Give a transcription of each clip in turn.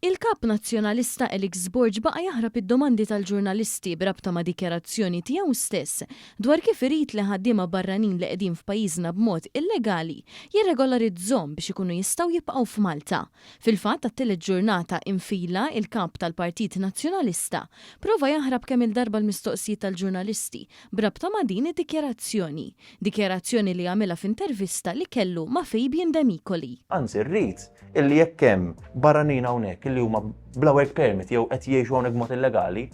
Il-Kap Nazzjonalista Alex Borg baqa' jaħrab id-domandi tal-ġurnalisti b'rabta ma' dikjarazzjoni tiegħu stess dwar kif irid li ħaddiema barranin li qegħdin f'pajjiżna b'mod illegali jirregolarizzhom biex ikunu jistgħu jibqgħu f'Malta. Fil-fatt għat-tielet ġurnata infila il-Kap tal-Partit Nazzjonalista prova jaħrab kemm-il darba l-mistoqsijiet tal-ġurnalisti b'rabta ma' din id-dikjarazzjoni. Dikjarazzjoni li għamilha f'intervista li kellu ma' Fabian Demicoli. Anzi rrid illi jekk hemm barranin hawnhekk illi huma bla work permit jew qed jgħixu hawnhekk b'mod illegali,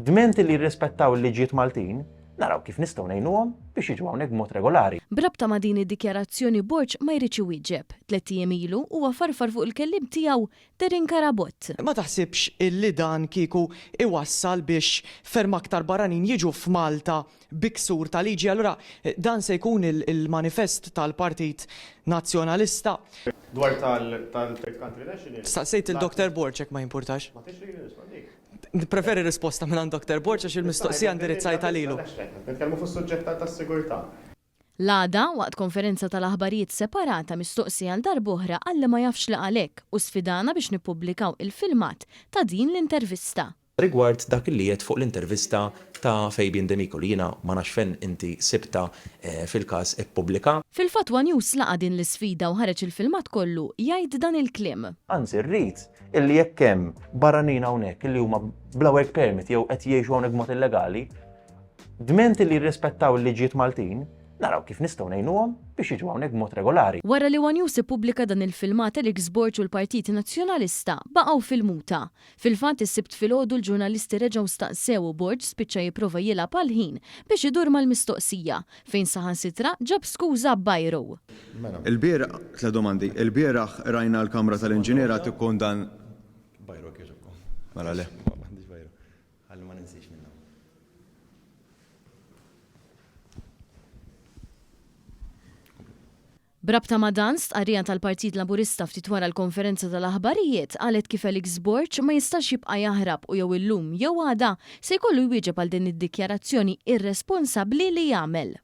dment illi jirrispettaw il-liġijiet Maltin, naraw kif nistgħu ngħinuhom biex jiġu hawnhekk b'mod regolari. B'rabta ma' din id-dikjarazzjoni Borg ma jridx iwieġeb. Tlett ijiem ilu huwa farfar fuq il-kelliem tiegħu Darren Carabott. Ma taħsibx illi dan kieku iwassal biex ferm aktar barranin jiġu f'Malta bi ksur ta' liġi, allura dan se jkun il-manifest tal-Partit Nazzjonalista. Dwar tal-third country nationals. Staqsejt lil Doctor Borg jekk ma jimpurtax. Ma tridx li nirrispondik? Nippreferi risposta mingħand Doctor Borg għax il-mistoqsija indirizzajtha lilu. Nitkellmu fuq is-suġġett tas-sigurtà. L-għada, waqt konferenza tal-aħbarijiet separata mistoqsi għal darb'oħra qal li ma jafx li qal hekk u sfidana biex nippubblikaw il-filmat ta' din l-intervista. Rigward dak li għedt fuq l-intervista ta' Fabian Demicoli, jiena ma nafx fejn inti sibtha fil-każ ippubblika. Fil-fatt one News laqa' din l-isfida u ħareġ il-filmat kollu jgħid dan il-kliem. Anzi rrid illi jekk hemm barranin hawnhekk illi huma bla work permit jew qed jgħixu hawnhekk b'mod illegali, dment illi jirrispettaw il-liġijiet Maltin, naraw kif nistgħu ngħinuhom biex jiġu hawnhekk b'mod regolari. Wara li one News ippubblika dan il-filmat Alex Borg u l-Partit Nazzjonalista baqgħu fil-muta. Fil-fatt, is-Sibt filgħodu l-ġurnalisti reġgħu staqsew u Borg spiċċa jipprova jilgħab għall-ħin biex idur mal-mistoqsija, fejn saħansitra ġab skuża b'Bajro. Ilbieraħ, tlett domandi, ilbieraħ rajna l-Kamra tal-Inġiniera tikkundan. Bajro jekk jogħġobkom. Mela le. M'għandix bajro. Ħalli ma ninsiex minn hawn. B'rabta ma' dan, stqarrija tal-Partit Laburista ftit wara l-konferenza tal-aħbarijiet qalet kif Alex Borg ma jistax jibqa' jaħrab u jew illum jew għada se jkollu jwieġeb għal din id-dikjarazzjoni irresponsabbli li għamel.